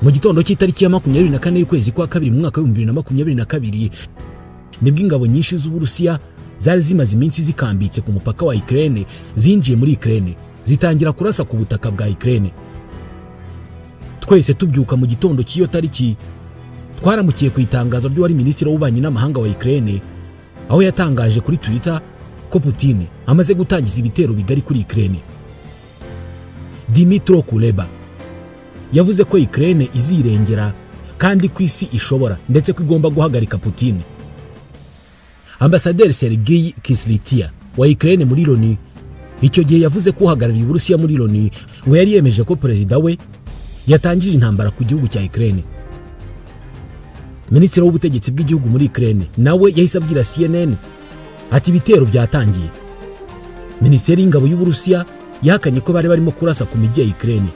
Mu gitondo cy'itariki ya 24 y'ukwezi kwa kabiri mu mwaka wa 2022 nibwo ingabo nyinshi z'Uburusiya zari zimaze iminsi zikambitse ku mupaka wa Ukraine zinjiye muri Ukraine zitangira kurasa ku butaka bwa Ukraine. Twese tubyuka mu gitondo cy'iyo tariki twaramukiye ku itangazo ry'uwari minisitiri w'ububanyi n'amahanga wa Ukraine, aho yatangaje kuri Twitter ko Putin amaze gutangiza ibitero bigari kuri Ukraine. Dmytro Kuleba yavuze ko Ukraine izirengera kandi ku isi ishobora ndetse ko igomba guhagarika Putin. Ambasaderi Sergei Kyslytsya wa Ukraine muri Loni icyo gihe yavuze ko uhagarariye Uburusiya muri Loni ngo yari yemeje ko perezida we yatangije intambara ku gihugu cya Ukraine. Minisitiri w'ubutegetsi bw'igihugu muri Ukraine nawe yahise abwira CNN ati ibitero byatangiye. Minisiteri y'ingabo y'Uburusiya yahakanye ko bari barimo kurasa ku mijyi ya Ukraine,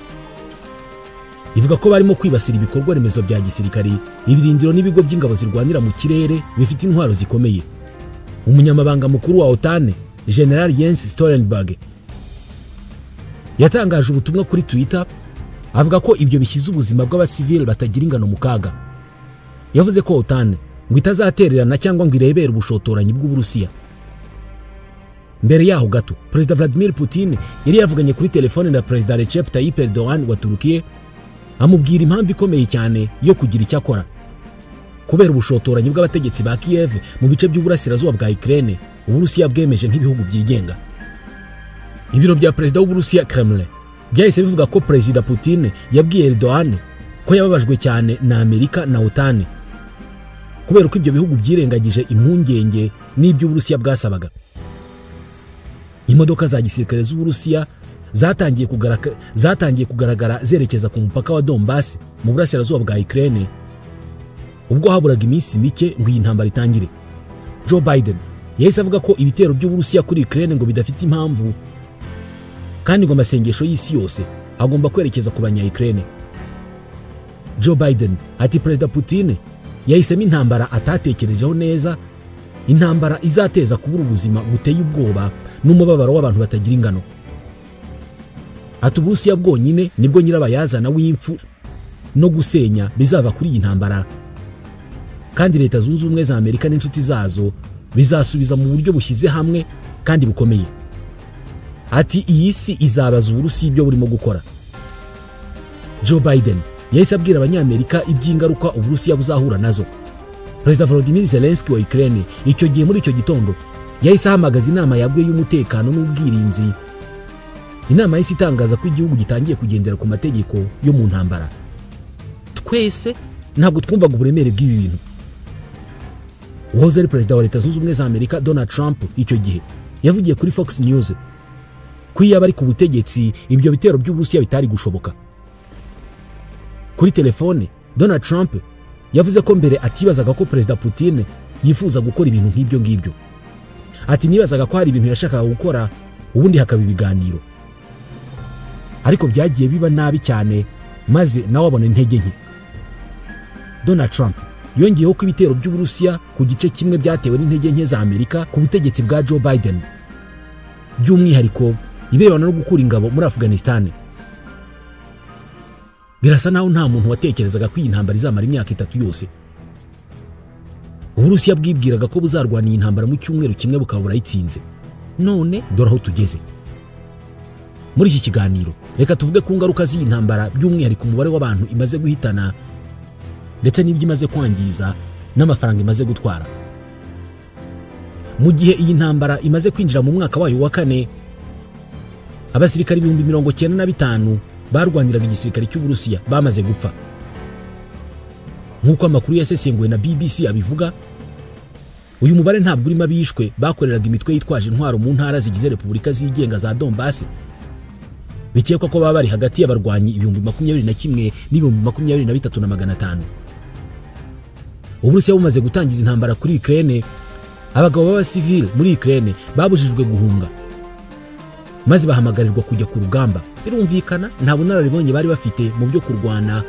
ivuga ko barimo kwibasira ibikorwa remezo bya gisirikare, ibirindiro n'ibigo by'ingabo zirwanira mu kirere bifite intwaro zikomeye. Umunyamabanga mukuru wa OTAN General Jens Stoltenberg yatangaje ubutumwa kuri Twitter avuga ko ibyo bishyize ubuzima bw'abasivile batagira ingano mu kaga. Yavuze ko OTAN ngo itazatererana cyangwa ngo irebere ubushotoranyi bw'Uburusiya. Mbere yaho gato Perezida Vladimir Putin yari yavuganye kuri telefone na Perezida Recep Tayyip Erdogan wa Turukiye, amubwira impamvu ikomeye cyane yo kugira icyo akora kubera ubushotoranyi bw'abategetsi ba Kiev mu bice by'uburasirazuba bwa Ukraine Uburusiya bwemeje nk'ibihugu byigenga. Ibiro bya Perezida w'Uburusiya Kremlin byahise bivuga ko Perezida Putin yabwiye Erdogan ko yababajwe cyane na Amerika na OTAN kubera ko ibyo bihugu byirengagije impungenge n'ibyo Uburusiya bwasabaga. Imodoka za gisirikare z'Uburusiya zatangiye kugaragara zerekeza ku mupaka wa Donbass mu burasirazuba bwa Ukraine ubwo haburaga iminsi mike ngo iyi ntambara itangire. Joe Biden yahise avuga ko ibitero by'Uburusiya kuri Ukraine ngo bidafite impamvu kandi ngo amasengesho y'isi yose agomba kwerekeza ku banya Ukraine. Joe Biden ati Perezida Putin yahisemo intambara atatekerejeho neza, intambara izateza kubura ubuzima buteye ubwoba n'umubabaro w'abantu batagira ingano. Ati Uburusiya bwonyine nibwo nyirabayazana w'impfu no gusenya bizava kuri iyi ntambara, kandi Leta Zunze Ubumwe za Amerika n'inshuti zazo bizasubiza mu buryo bushyize hamwe kandi bukomeye. Ati iyi si izabaza Uburusiya ibyo burimo gukora. Joe Biden yahise abwira abanyamerika iby'ingaruka Uburusiya buzahura nazo. Perezida Volodymyr Zelensky wa Ukraine icyo gihe muri icyo gitondo yahise ahamagaza inama yaguye y'umutekano n'ubwirinzi. Inama yahise itangaza ko igihugu gitangiye kugendera ku mategeko yo mu ntambara. Twese ntabwo twumvaga uburemere bw'ibi bintu. Uwahoze ari Perezida wa Leta Zunze Ubumwe za Amerika Donald Trump icyo gihe yavugiye kuri Fox News ko iyo abari ku butegetsi ibyo bitero by'Uburusiya bitari gushoboka. Kuri telefone Donald Trump yavuze ko mbere atibazaga ko Perezida Putin yifuza gukora ibintu nk'ibyo ngibyo. Ati nibazaga ko hari ibintu yashakaga gukora ubundi hakaba ibiganiro, ariko byagiye biba nabi cyane maze nawe abona intege nke. Donald Trump yongeyeho ko ibitero by'Uburusiya ku gice kimwe byatewe n'intege nke za Amerika ku butegetsi bwa Joe Biden, by'umwihariko ibirebana no gukura ingabo muri Afghanistan. Birasa naho nta muntu watekerezaga ko iyi ntambara izamara imyaka 3 yose. Uburusiya bwibwiraga ko buzarwana iyi ntambara mu cyumweru kimwe bukaba burayitsinze. None dore aho tugeze. Muri iki kiganiro reka tuvuge ku ngaruka z'iyi ntambara, by'umwihariko umubare w'abantu imaze guhitana ndetse n'ibyo imaze kwangiza n'amafaranga imaze gutwara. Mu gihe iyi ntambara imaze kwinjira mu mwaka wayo wa 4, abasirikari 95,000 barwaniraga igisirikare cy'Uburusiya bamaze gupfa. Nk'uko amakuru yasesenguwe na BBC abivuga, uyu mubare ntabwo urimo abishwe bakoreraga imitwe yitwaje intwaro mu ntara zigize Repubulika zigenga za Donbass. Bikekwa ko baba bari hagati y'abarwanyi 21,000 n'ibihumbi 23,500. Uburusiya bumaze gutangiza intambara kuri Ukraine, abagabo b'abasivile muri Ukraine babujijwe guhunga maze bahamagarirwa kujya ku rugamba. Birumvikana nta bunararibonye bari bafite mu byo kurwana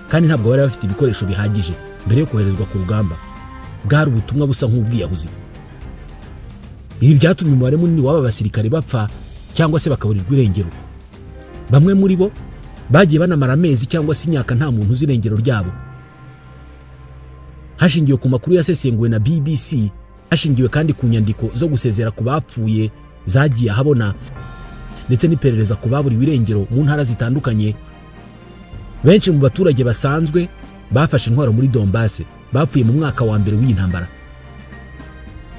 kandi ntabwo bari bafite ibikoresho bihagije mbere yo koherezwa ku rugamba. Bwari ubutumwa busa nk'ubwiyahuzi. Ibi byatumye umubare munini w'aba basirikare bapfa cyangwa se bakaburirwa irengero. Bamwe muri bo Bagiye banamara amezi cyangwa se imyaka nta muntu uzi irengero ryabo. Hashingiwe ku makuru yasesenguwe na BBC, hashingiwe kandi ku nyandiko zo gusezera ku bapfuye zagiye ahabona, ndetse n'iperereza ku baburiwe irengero mu ntara zitandukanye, benshi mu baturage basanzwe bafashe intwaro muri Donbass bapfuye mu mwaka wa mbere w'iyi ntambara.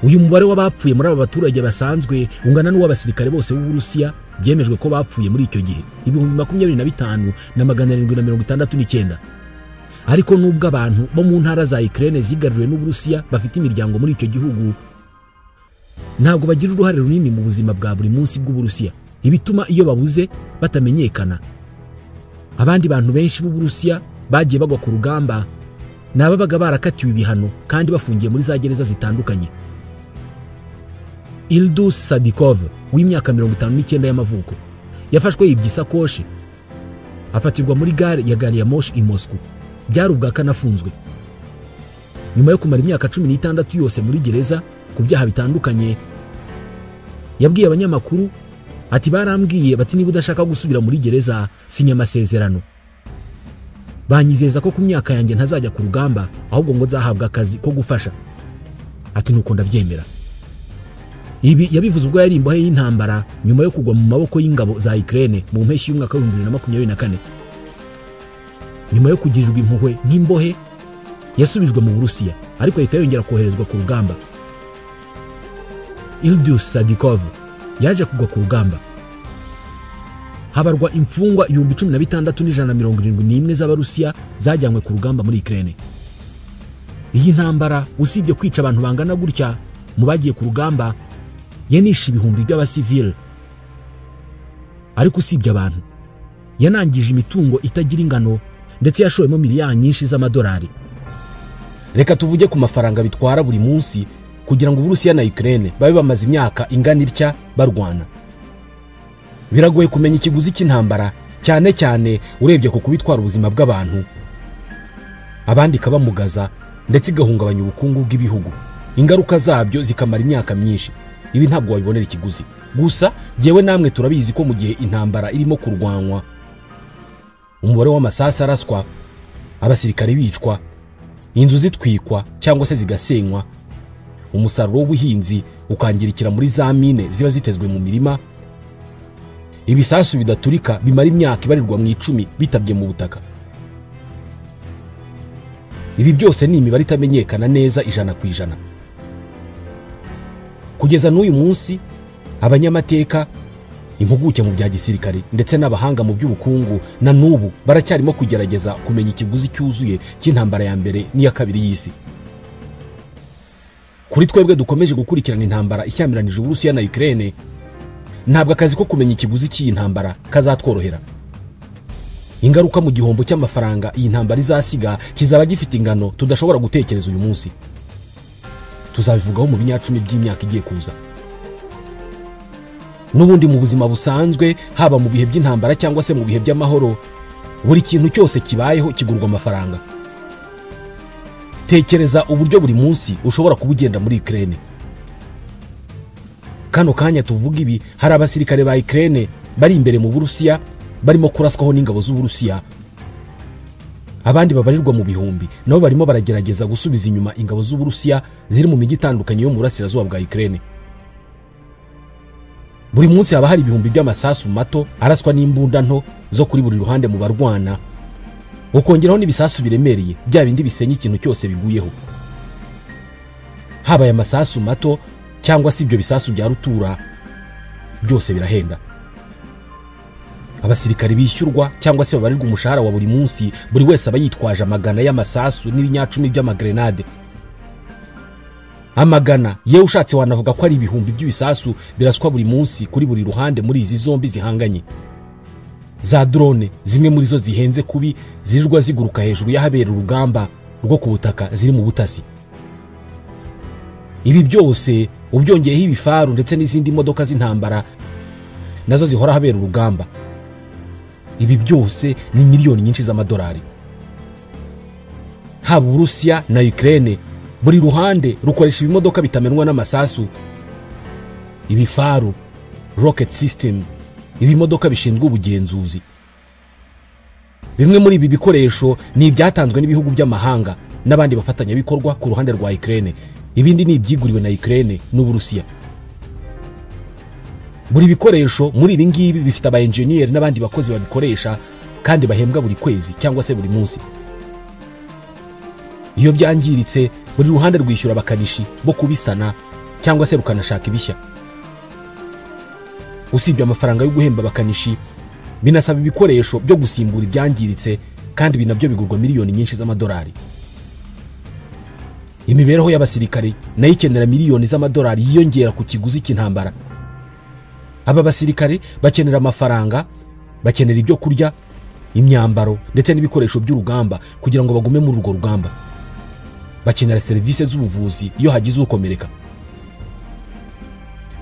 Uyu mubare w'abapfuye muri aba baturage basanzwe ungana n'uw'abasirikare bose b'Uburusiya byemejwe ko bapfuye muri icyo gihe, 25,769. Ariko nubwo abantu bo mu ntara za Ukraine zigaruriwe n'Uburusiya bafite imiryango muri icyo gihugu, ntabwo bagira uruhare runini mu buzima bwa buri munsi bw'Uburusiya, ibituma iyo babuze batamenyekana. Abandi bantu benshi b'Uburusiya bagiye bagwa ku rugamba nababaga barakatiwe ibihano kandi bafungiye muri za gereza zitandukanye. Ildus Sadikov w'imyaka 59 y'amavuko yafashwe yibye isakoshi, afatirwa muri gare ya gari ya moshi i Moscow. Byari ubwa kane afunzwe nyuma yo kumara imyaka 16 yose muri gereza ku byaha bitandukanye. Yabwiye abanyamakuru ati: barambwiye bati niba udashaka gusubira muri gereza sinya amasezerano. Banyizeza ko ku myaka yanjye ntazajya ku rugamba, ahubwo ngo nzahabwa akazi ko gufasha. Ati nuko ndabyemera. Ibi yabivuze ubwo yari imbohe y'intambara nyuma yo kugwa mu maboko y'ingabo za Ukraine mu mpeshyi y'umwaka wa 2024. Nyuma yo kugirirwa impuhwe nk'imbohe, yasubijwe mu Burusiya, ariko ahita yongera koherezwa ku rugamba. Ildus Sadikov yaje kugwa ku rugamba. Habarwa imfungwa 16,171 z'Abarusiya zajyanywe ku rugamba muri Ukraine. Iyi ntambara usibye kwica abantu bangana gutya mu bagiye ku rugamba, yanishe ibihumbi by'abasivile. Ariko usibye abantu, yanangije imitungo itagira ingano, ndetse yashowemo miliyari nyinshi z'amadolari. Reka tuvuge ku mafaranga bitwara buri munsi kugira ngo Uburusiya na Ukraine babe bamaze imyaka ingana itya barwana. Biragoye kumenya ikiguzi cy'intambara, cyane cyane urebye ku kubitwara ubuzima bw'abantu, abandi ikabamugaza ndetse igahungabanya ubukungu bw'ibihugu, ingaruka zabyo zikamara imyaka myinshi. Ibi ntabwo wabibonera ikiguzi. Gusa jyewe namwe turabizi ko mu gihe intambara irimo kurwanwa, umubare w'amasasu araswa, abasirikare bicwa, inzu zitwikwa cyangwa se zigasenywa, umusaruro w'ubuhinzi ukangirikira muri za mine ziba zitezwe mu mirima, ibisasu bidaturika bimara imyaka ibarirwa mu 10 bitabye mu butaka. Ibi byose ni imibare itamenyekana neza 100%. Kugeza n'uyu munsi abanyamateka, impuguke mu bya gisirikare ndetse n'abahanga mu by'ubukungu na n'ubu baracyarimo kugerageza kumenya ikiguzi cyuzuye cy'intambara ya mbere n'iya kabiri y'isi. Kuri twebwe dukomeje gukurikirana intambara ishyamiranije Uburusiya na Ukraine, ntabwo akazi ko kumenya ikiguzi cy'iyi ntambara kazatworohera. Ingaruka mu gihombo cy'amafaranga iyi ntambara izasiga kizaba gifite ingano tudashobora gutekereza uyu munsi. Tuzabivugaho mu binyacumi by'imyaka igiye kuza. N'ubundi mu buzima busanzwe, haba mu bihe by'intambara cyangwa se mu bihe by'amahoro, buri kintu cyose kibayeho kigurwa amafaranga. Tekereza uburyo buri munsi ushobora kuba ugenda muri Ukraine. Kano kanya tuvuga ibi, hari abasirikare ba Ukraine bari imbere mu Burusiya barimo kuraswaho n'ingabo z'Uburusiya. Abandi babarirwa mu bihumbi nabo barimo baragerageza gusubiza inyuma ingabo z'Uburusiya ziri mu mijyi itandukanye yo mu burasirazuba bwa Ukraine. Buri munsi haba hari ibihumbi by'amasasu mato araswa n'imbunda nto zo kuri buri ruhande mu barwana, ukongeraho n'ibisasu biremereye bya bindi bisenya ikintu cyose biguyeho. Habaye amasasu mato cyangwa se ibyo bisasu bya rutura, byose birahenda. Abasirikare bishyurwa cyangwa se babarirwa umushahara wa buri munsi, buri wese aba yitwaje amagana y'amasasu n'ibinyacumi by'amagrenade. Amagana, yewe ushatse wanavuga ko ari ibihumbi by'ibisasu biraswa buri munsi kuri buri ruhande muri izi zombi zihanganye. Za drone zimwe muri zo zihenze kubi zirirwa ziguruka hejuru y'ahabera urugamba rwo ku butaka ziri mu butasi. Ibi byose ubyongeyeho ibifaru ndetse n'izindi modoka z'intambara nazo zihora habera urugamba. Ibi byose ni miliyoni nyinshi z'amadolari. Haba Uburusiya na Ukraine, buri ruhande rukoresha ibimodoka bitamenwa n'amasasu, ibifaru, rocket system, ibimodoka bishinzwe ubugenzuzi. Bimwe muri ibi bikoresho ni ibyatanzwe n'ibihugu by'amahanga n'abandi bafatanyabikorwa ku ruhande rwa Ukraine, ibindi ni ibyiguriwe na Ukraine n'Uburusiya. Buri bikoresho muri ibi ngibi bifite aba engineer n'abandi bakozi babikoresha kandi bahembwa buri kwezi cyangwa se buri munsi. Iyo byangiritse buri ruhande rwishyura abakanishi bo kubisana cyangwa se rukanashaka ibishya. Usibye amafaranga yo guhemba abakanishi, binasaba ibikoresho byo gusimbura ibyangiritse kandi binabyo bigurwa miliyoni nyinshi z'amadolari. Imibereho y'abasirikare nayo ikenera miliyoni z'amadolari yiyongera ku kiguzi cy'intambara. Aba basirikare bakenera amafaranga, bakenera ibyo kurya, imyambaro ndetse n'ibikoresho by'urugamba kugira ngo bagume muri urwo rugamba. Bakenera serivisi z'ubuvuzi iyo hagize ukomereka.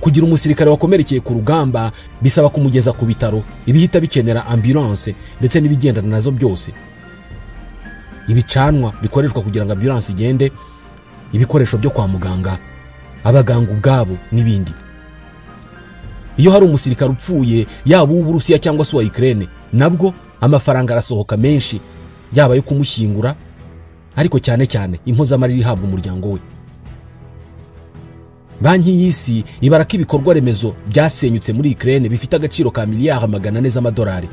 Kugira umusirikare wakomerekeye ku rugamba bisaba kumugeza ku bitaro, ibihita bikenera ambulance ndetse n'ibigendana nazo byose. Ibicanwa bikoreshwa kugira ngo ambulance igende, ibikoresho byo kwa muganga, abaganga ubwabo n'ibindi. Iyo hari umusirikare upfuye yaba uw'Uburusiya cyangwa se uwa Ukraine, nabwo amafaranga arasohoka menshi, yaba yo kumushyingura, ariko cyane cyane impozamarira ihabwa umuryango we. Banki y'isi ibara ko ibikorwa remezo byasenyutse muri Ukraine bifite agaciro ka miliyari 400 z'amadolari.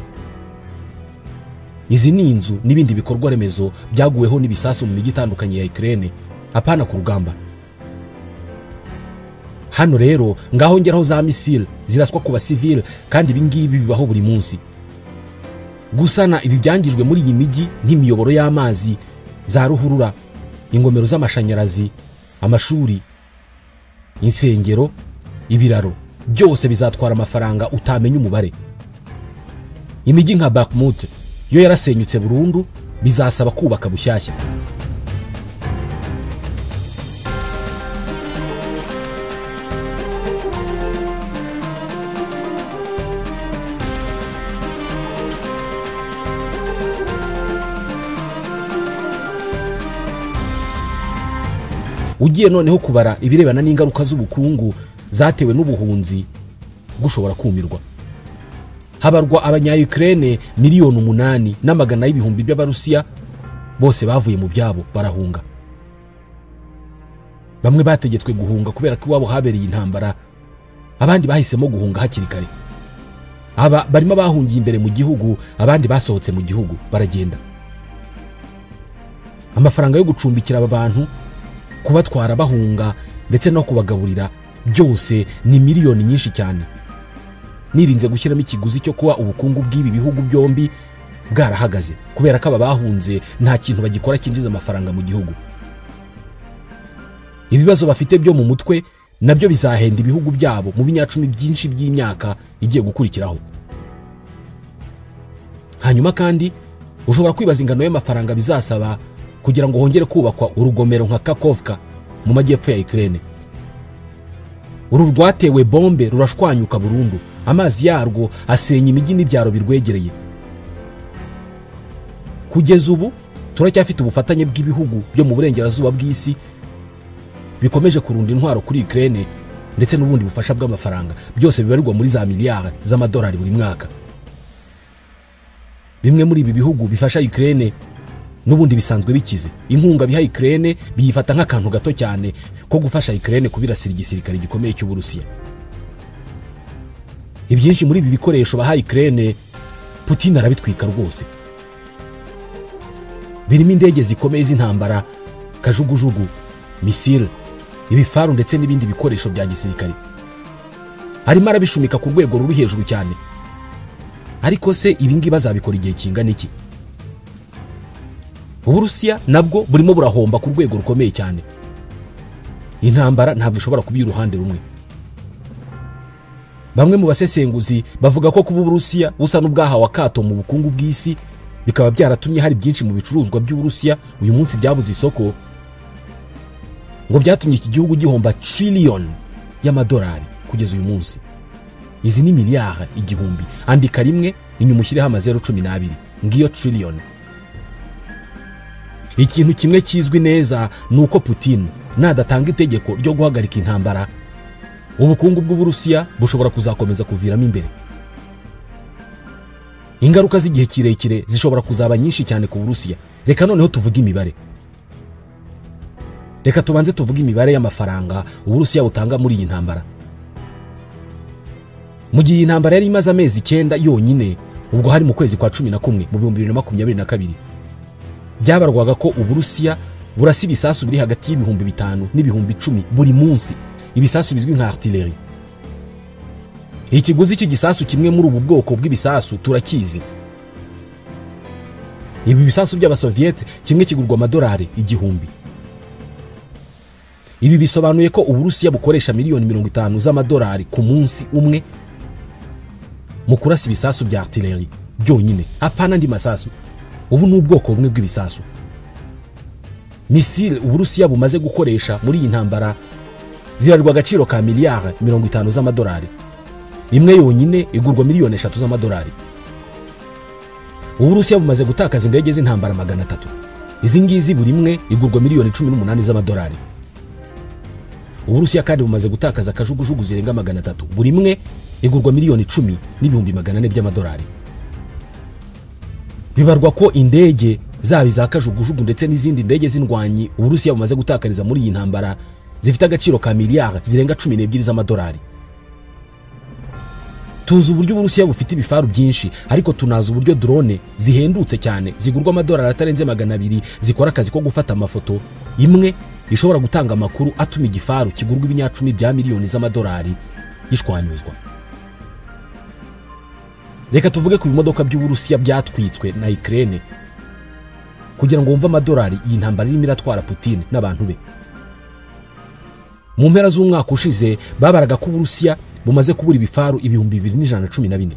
Izi ni inzu n'ibindi bikorwa remezo byaguweho n'ibisasu mu mijyi itandukanye ya Ukraine, apana ku rugamba. Hano rero ngaho ngeraho za misile ziraswa ku basivile, kandi ibi ngibi bibaho buri munsi. Gusana ibi byangijwe muri iyi mijyi nk'imiyoboro y'amazi, za ruhurura, ingomero z'amashanyarazi, amashuri, insengero, ibiraro, byose bizatwara amafaranga utamenya umubare. Imijyi nka Bakhmut yo yarasenyutse burundu, bizasaba kubaka bushyashya. Ugiye noneho kubara ibirebana n'ingaruka z'ubukungu zatewe n'ubuhunzi gushobora kumirwa. Habarwa abanya-Ukraine 8,800,000 by'Abarusiya bose bavuye mu byabo barahunga. Bamwe bategetswe guhunga kubera ko iwabo habereye intambara, abandi bahisemo guhunga hakiri kare. Aba barimo bahungiye imbere mu gihugu, abandi basohotse mu gihugu baragenda. Amafaranga yo gucumbikira aba bantu, kubatwara bahunga ndetse no kubagaburira byose ni miliyoni nyinshi cyane. Nirinze gushyiramo ikiguzi cyo kuba ubukungu bw'ibi bihugu byombi bwarahagaze kubera ko aba bahunze nta kintu bagikora kinjiza amafaranga mu gihugu. Ibibazo bafite byo mu mutwe nabyo bizahenda ibihugu byabo mu binyacumi byinshi by'imyaka igiye gukurikiraho. Hanyuma kandi ushobora kwibaza ingano y'amafaranga bizasaba kugira ngo hongere kubakwa urugomero nka Kakovka mu majyepfo ya Ukraine. Uru rwatewe bombe rurashwanyuka burundu, amazi yarwo asenya imijyi n'ibyaro birwegereye. Kugeza ubu turacyafite ubufatanye bw'ibihugu byo mu burengerazuba bw'isi bikomeje kurunda intwaro kuri Ukraine ndetse n'ubundi bufasha bw'amafaranga, byose bibarirwa muri za miliyari z'amadolari buri mwaka. Bimwe muri ibi bihugu bifasha Ukraine n'ubundi bisanzwe bikize. Inkunga biha Ukraine biyifata nk'akantu gato cyane ko gufasha Ukraine kubirasira igisirikare gikomeye cy'Uburusiya. Ibyinshi muri ibi bikoresho baha Ukraine Putin arabitwika rwose. Birimo indege zikomeye z'intambara, kajugujugu, misile, ibifaru ndetse n'ibindi bikoresho bya gisirikare. Arimo arabishumika ku rwego ruri hejuru cyane. Ariko se ibi ngibi bazabikora igihe kingana iki? Uburusiya nabwo burimo burahomba ku rwego rukomeye cyane. Intambara ntabwo ishobora kuba uruhande rumwe. Bamwe mu basesenguzi bavuga ko kuba Uburusiya busa n'ubwahawe akato mu bukungu bw'isi bikaba byaratumye hari byinshi mu bicuruzwa by'Uburusiya uyu munsi byabuze isoko, ngo byatumye iki gihugu gihomba trillion y'amadolari kugeza uyu munsi. Izi ni miliyari 1000, andika rimwe inyuma ushyireho amazeru 12, ngiyo trillion. Ikintu kimwe kizwi neza ni uko Putin nadatanga itegeko ryo guhagarika intambara, ubukungu bw'Uburusiya bushobora kuzakomeza kuviramo imbere. Ingaruka z'igihe kirekire zishobora kuzaba nyinshi cyane ku Burusiya. Reka noneho tuvuge imibare. Reka tubanze tuvuge imibare y'amafaranga Uburusiya butanga muri iyi ntambara. Mu gihe iyi ntambara yari imaze amezi 9 yonyine, ubwo hari mu kwezi kwa 11 mu 2022, byabarwaga ko Uburusiya burasa ibisasu biri hagati y'ibihumbi 5 n'ibihumbi 10 buri munsi, ibisasu bizwi nka artillery. Ikiguzi cy'igisasu kimwe muri ubu bwoko bw'ibisasu turakizi. Ibi bisasu by'abasoviet kimwe kigurwa amadolari 1000. Ibi bisobanuye ko Uburusiya bukoresha miliyoni 50 z'amadolari ku munsi umwe mu kurasa ibisasu bya artillery byonyine, hapana andi masasu. Ubu ni ubwoko bumwe bw'ibisasu. Misile Uburusiya bumaze gukoresha muri iyi ntambara zirarwa agaciro ka miliyari 50 z'amadolari. Imwe yonyine igurwa miliyoni 3 z'amadolari. Uburusiya bumaze gutakaza indege z'intambara 300. Izi ngizi buri imwe igurwa miliyoni 18 z'amadolari. Uburusiya kandi bumaze gutakaza kajugujugu zirenga 300, buri imwe igurwa miliyoni 10 n'ibihumbi 400 by'amadolari. Bibarwa ko indege zaba iza kajugujugu ndetse n'izindi ndege z'indwanyi Uburusiya bumaze gutakariza muri iyi ntambara zifite agaciro ka miliyari zirenga 12 z'amadolari. Tuzi uburyo Uburusiya bufite ibifaru byinshi, ariko tunazi uburyo drone zihendutse cyane zigurwa amadolari atarenze 200 zikora akazi ko gufata amafoto. Imwe ishobora gutanga amakuru atuma igifaru kigurwa ibinyacumi bya miliyoni z'amadolari gishwanyuzwa. Reka tuvuge ku bimodoka by'Uburusiya byatwitswe na Ukraine kugira ngo wumve amadolari iyi ntambara irimo iratwara Putin n'abantu be. Mu mpera z'umwaka ushize babaraga ko Uburusiya bumaze kubura ibifaru 2114.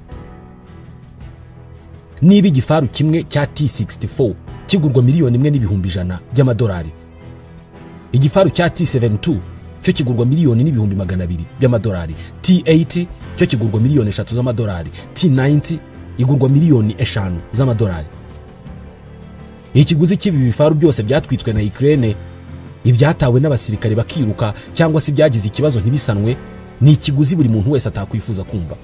Niba igifaru kimwe cya T64 kigurwa miliyoni 1,100,000 by'amadolari, igifaru cya T72 cyo kigurwa miliyoni 200,000 by'amadolari, T80 cyo kigurwa miliyoni 3 z'amadolari, T90 igurwa miliyoni 5 z'amadolari. Ikiguzi cy'ibi bifaru byose byatwitswe na Ukraine, ibyatawe n'abasirikare bakiruka cyangwa se byagize ikibazo ntibisanwe, ni ikiguzi buri muntu wese atakwifuza kumva.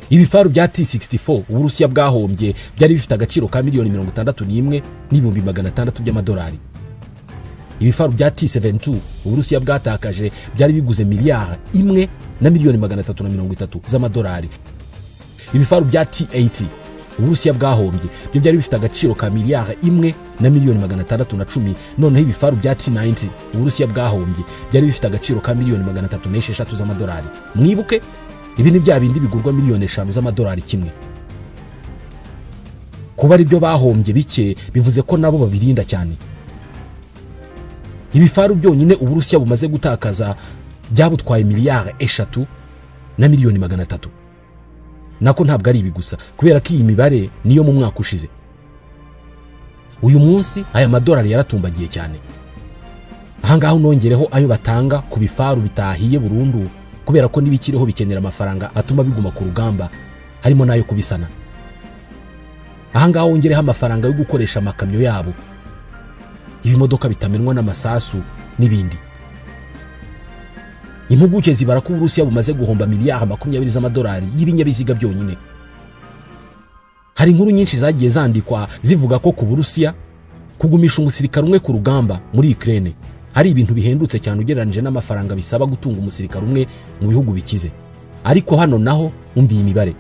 Ibifaru bya T64 Uburusiya bwahombye byari bifite agaciro ka miliyoni 61 n'ibihumbi 600 by'amadolari. Ibifaru bya T72 Uburusiya bwatakaje byari biguze miliyari 1 na miliyoni 330 z'amadolari. Ibifaru bya T80 Uburusiya bwahombye byo byari bifite agaciro ka miliyari 1 na miliyoni 610. Noneho ibifaru bya T90 Uburusiya bwahombye byari bifite agaciro ka miliyoni 306 z'amadolari. Mwibuke ibi ni bya bindi bigurwa miliyoni 5 z'amadolari kimwe. Kuba ari byo bahombye bike bivuze ko nabo babirinda cyane. Ibifaru byonyine Uburusiya bumaze gutakaza byabutwaye miliyari 3 na miliyoni 300. Nako ntabwo ari ibi gusa, kubera ko iyi mibare niyo mu mwaka ushize. Uyu munsi aya madolari yaratumbagiye cyane. Ahangaha unongereho ayo batanga ku bifaru bitahiye burundu, kubera ko nibikiriho bikenera amafaranga atuma biguma ku rugamba, harimo nayo kubisana. Ahangaha wongereho amafaranga yo gukoresha amakamyo yabo, ibimodoka bitamenwa n'amasasu n'ibindi. Impuguke zibara ko Uburusiya bumaze guhomba miliyari 20 z'amadolari y'ibinyabiziga byonyine. Hari inkuru nyinshi zagiye zandikwa zivuga ko ku Burusiya kugumisha umusirikare umwe ku rugamba muri Ukraine hari ibintu bihendutse cyane ugereranije n'amafaranga bisaba gutunga umusirikare umwe mu bihugu bikize. Ariko hano naho umva iyi mibare.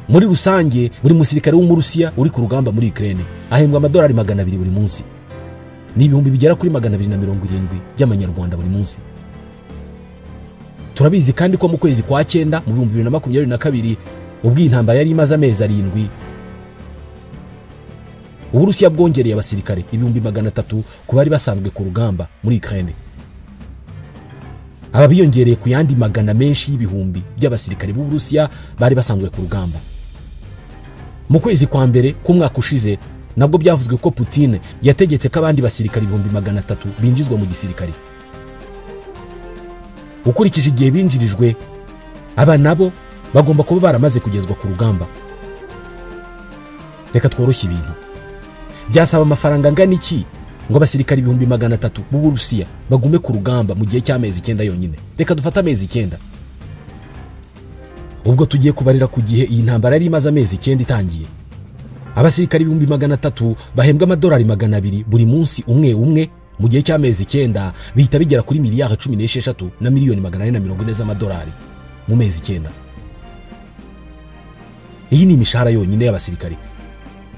Muri rusange buri musirikare w'Umurusiya uri ku rugamba muri Ukraine ahembwa amadolari 200 buri munsi. Ni ibihumbi bigera kuri 270 by'amanyarwanda buri munsi. Turabizi kandi ko mu kwezi kwa 9 mu 2022 ubwo intambara yari imaze amezi 7, Uburusiya bwongereye abasirikare 300,000 ku bari basanzwe ku rugamba muri Ukraine. Aba biyongereye ku yandi magana menshi y'ibihumbi by'abasirikare b'Uburusiya bari basanzwe ku rugamba. Mu kwezi kwa mbere k'umwaka ushize nabwo byavuzwe ko Putin yategetse ko abandi basirikare 300,000 binjizwa mu gisirikare. Ukurikije igihe binjirijwe, aba nabo bagomba kuba baramaze kugezwa ku rugamba. Reka tworoshye ibintu. Byasaba amafaranga angana iki ngo abasirikare 300,000 b'Uburusiya bagume ku rugamba mu gihe cy'amezi 9 yonyine? Reka dufate amezi 9. Ubwo tugiye kubarira ku gihe iyi ntambara yari imaze amezi 9 itangiye. Abasirikari 300,000 bahembwa amadolari 200 buri munsi umwe umwe mu gihe cy'amezi 9 bihita bigera kuri miliyari 16 na miliyoni 440 z'amadolari mu mezi 9. Iyi ni imishahara yonyine y'abasirikari.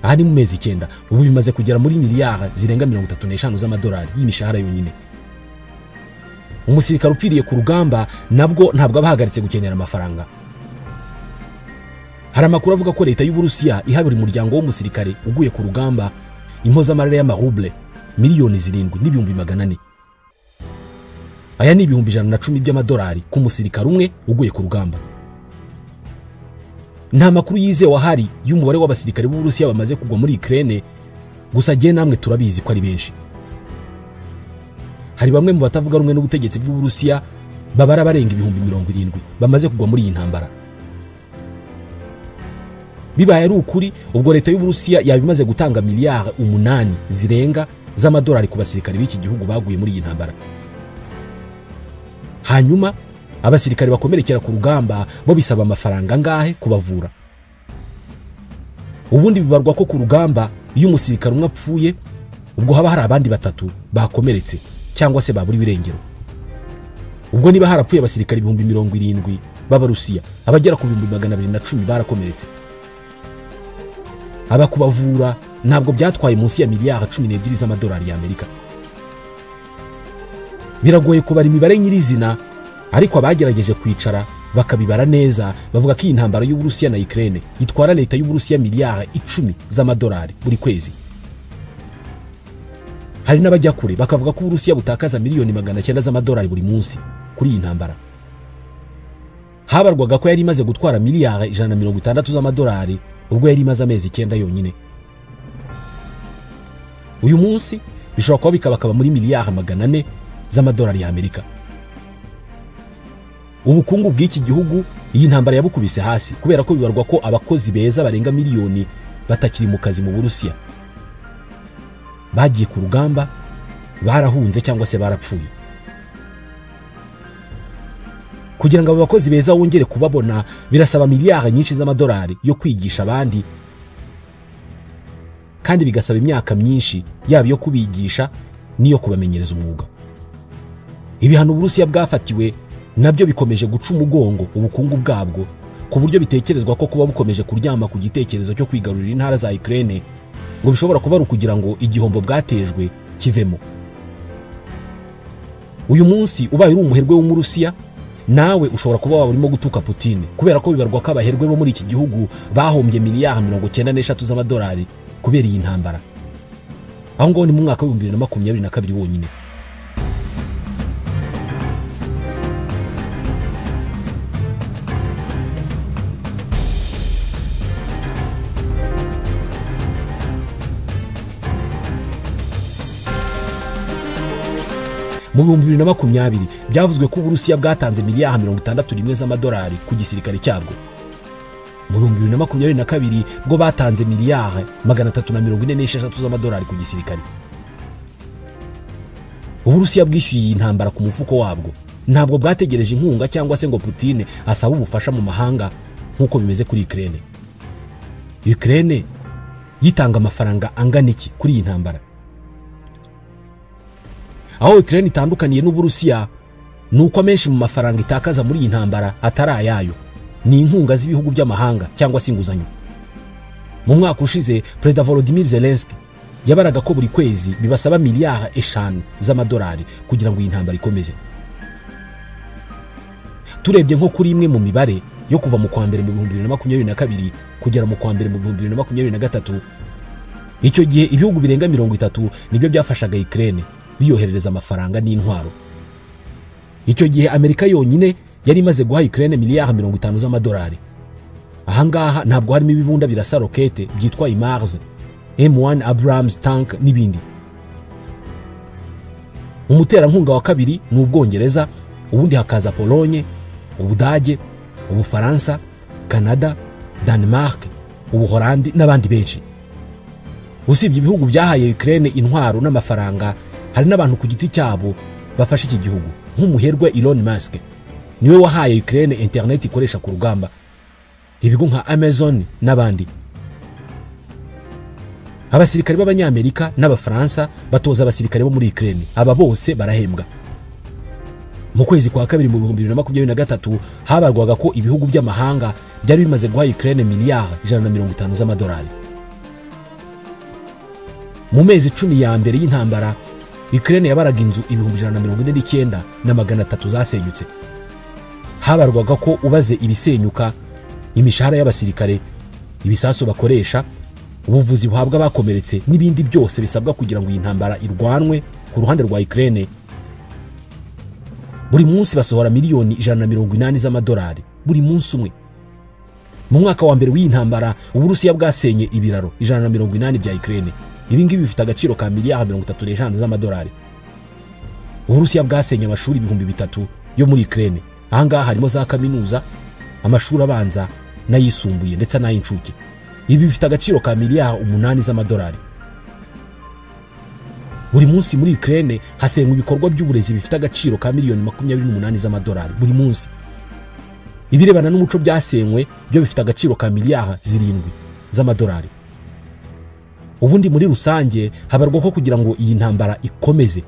Aha ni mu mezi 9, ubu bimaze kugera muri miliyari zirenga 35 z'amadolari y'imishahara yonyine. Umusirikare upfiriye ku rugamba nabwo ntabwo abahagaritse gukenera amafaranga. Hari amakuru avuga ko leta y'Uburusiya iha buri muryango w'umusirikare uguye ku rugamba impozamarira y'amaruble miliyoni 7,400,000. Aya ni 110,000 by'amadolari ku musirikare umwe uguye ku rugamba. Nta makuru yizewe ahari y'umubare w'abasirikare b'Uburusiya bamaze kugwa muri Ukraine, gusa jye namwe turabizi ko ari benshi. Hari bamwe mu batavuga rumwe n'ubutegetsi bw'Uburusiya babara barenga 70,000 bamaze kugwa muri iyi ntambara. Bibaye ari ukuri, ubwo leta y'Uburusiya yabimaze gutanga miliyari 8 zirenga z'amadolari ku basirikare b'iki gihugu baguye muri iyi ntambara. Hanyuma abasirikare bakomerekera ku rugamba bo bisaba amafaranga angahe kubavura? Ubundi bibarwa ko ku rugamba iyo umusirikare umwe apfuye ubwo haba hari abandi 3 bakomeretse cyangwa se baburi birengero. Ubwo niba harapfuye abasirikare 70,000 b'Abarusiya, abagera ku 210,000 barakomeretse. Abakubavura ntabwo byatwaye munsi ya miliyari 12 z'amadolari y'Amerika. Biragoye kubara imibare nyirizina, ariko abagerageje kwicara bakabibara neza bavuga ko iyi ntambara y'Uburusiya na Ukraine itwara leta y'Uburusiya miliyari 10 z'amadolari buri kwezi. Hari n'abajya kure bakavuga ko Uburusiya butakaza miliyoni 900 z'amadolari buri munsi kuri iyi ntambara. Habarwaga ko yari imaze gutwara miliyari 160 z'amadolari ubwo yari imaze amezi 9 yonyine. Uyu munsi bishobora kuba bikabakaba muri miliyari 400 z'amadolari y'Amerika. Ubukungu bw'iki gihugu iyi ntambara yabukubise hasi kubera ko bibarwa ko abakozi beza barenga miliyoni batakiri mu kazi mu Burusiya. Bagiye ku rugamba, barahunze cyangwa se barapfuye. Kugira ngo abo bakozi beza wongere kubabona birasaba miliyari nyinshi z'amadolari yo kwigisha abandi, kandi bigasaba imyaka myinshi yaba yo kubigisha niyo kubamenyereza umwuga. Ibihano Uburusiya bwafatiwe nabyo bikomeje guca umugongo ubukungu bwabwo, ku buryo bitekerezwa ko kuba bukomeje kuryama ku gitekerezo cyo kwigarurira intara za Ukraine ngo bishobora kuba ari ukugira ngo igihombo bwatejwe kivemo. Uyu munsi ubaye uri umuherwe w'Umurusiya nawe ushobora kuba waba urimo gutuka Putin, kubera ko bibarwa ko abaherwe bo muri iki gihugu bahombye miliyari 93 z'amadolari kubera iyi ntambara. Aho ngaho ni mu mwaka wa 2022 wonyine. Mu 2020 byavuzwe ko Uburusiya bwatanze miliyari 61 z'amadolari ku gisirikare cyabwo. Mu 2022 bwo batanze miliyari 346 z'amadolari ku gisirikare. Uburusiya bwishyuye iyi ntambara ku mufuko wabwo. Ntabwo bwategereje inkunga cyangwa se ngo Putin asabe ubufasha mu mahanga nk'uko bimeze kuri Ukraine. Ukraine yitanga amafaranga angana iki kuri iyi ntambara? Aho Ukraine itandukaniye n'Uburusiya nuko amenshi mu mafaranga itakaza muri iyi ntambara atari ayayo, ni inkunga z'ibihugu by'amahanga cyangwa se inguzanyo. Mu mwaka ushize Perezida Volodymyr Zelensky yabaraga ko buri kwezi bibasaba miliyari 5 z'amadolari kugira ngo iyi ntambara ikomeze. Turebye nko kuri imwe mu mibare yo kuva mu kwa mbere mu 2022 kugera mu kwa mbere mu 2023, icyo gihe ibihugu birenga 30 nibyo byafashaga Ukraine biyoherereza amafaranga n'intwaro. Icyo gihe Amerika yonyine yari imaze guha Ukraine miliyari 50 z'amadolari. Ahangaha ntabwo harimo ibibunda birasa rokete byitwa HIMARS, M1 Abrams tank n'ibindi. Umuterankunga wa kabiri ni Ubwongereza, ubundi hakaza Polonye, Ubudage, Ubufaransa, Canada, Denmark, Ubuholandi n'abandi benshi. Usibye ibihugu byahaye Ukraine intwaro n'amafaranga, hari n'abantu ku giti cyabo bafashe iki gihugu nk'umuherwe Elon Musk. Niwe wahaye Ukraine internet ikoresha ku rugamba. ibigo nka Amazon n'abandi. Abasirikare b'Abanyamerika n'Abafaransa batoza abasirikare bo muri Ukraine, aba bose barahembwa. Mu kwezi kwa kabiri mu 2023 habarwaga ko ibihugu by'amahanga byari bimaze guha Ukraine miliyari 150 z'amadolari. Mu mezi 10 ya mbere y'intambara, Ukraine yabaraga inzu 149,300 zasenyutse. Habarwaga ko ubaze ibisenyuka, imishahara y'abasirikare, ibisasu bakoresha, ubuvuzi buhabwa bakomeretse n'ibindi byose bisabwa kugira ngo iyi ntambara irwanwe ku ruhande rwa Ukraine, buri munsi basohora miliyoni 180 z'amadolari buri munsi umwe. Mu mwaka wa mbere w'iyi ntambara, Uburusiya bwasenye ibiraro 180 bya Ukraine. Ibi ngibi bifite agaciro ka miliyari 35 z'amadolari. Uburusiya bwasenye amashuri 3000 yo muri Ukraine. Ahangaha harimo za kaminuza, amashuri abanza n'ayisumbuye ndetse n'ay'incuke. Ibi bifite agaciro ka miliyari 8 z'amadolari. Buri munsi muri Ukraine hasenywa ibikorwa by'uburezi bifite agaciro ka miliyoni 28 z'amadolari buri munsi. Ibirebana n'umuco byasenywe byo bifite agaciro ka miliyari 7 z'amadolari. Ubundi muri rusange habarwa ko kugira ngo iyi ntambara ikomeze,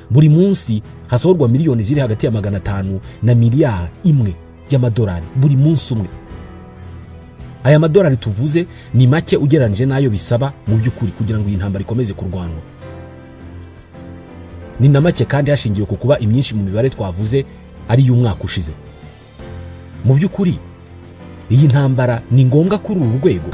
buri munsi hasohorwa miliyoni ziri hagati ya 500 na miliyari 1 y'amadolari buri munsi umwe. Aya madolari tuvuze ni make ugereranije nayo bisaba mu by'ukuri kugira ngo iyi ntambara ikomeze kurwanwa. Ni na make kandi hashingiwe ku kuba imyinshi mu mibare twavuze ari y'umwaka ushize. Mu by'ukuri iyi ntambara ni ngombwa kuri uru rwego.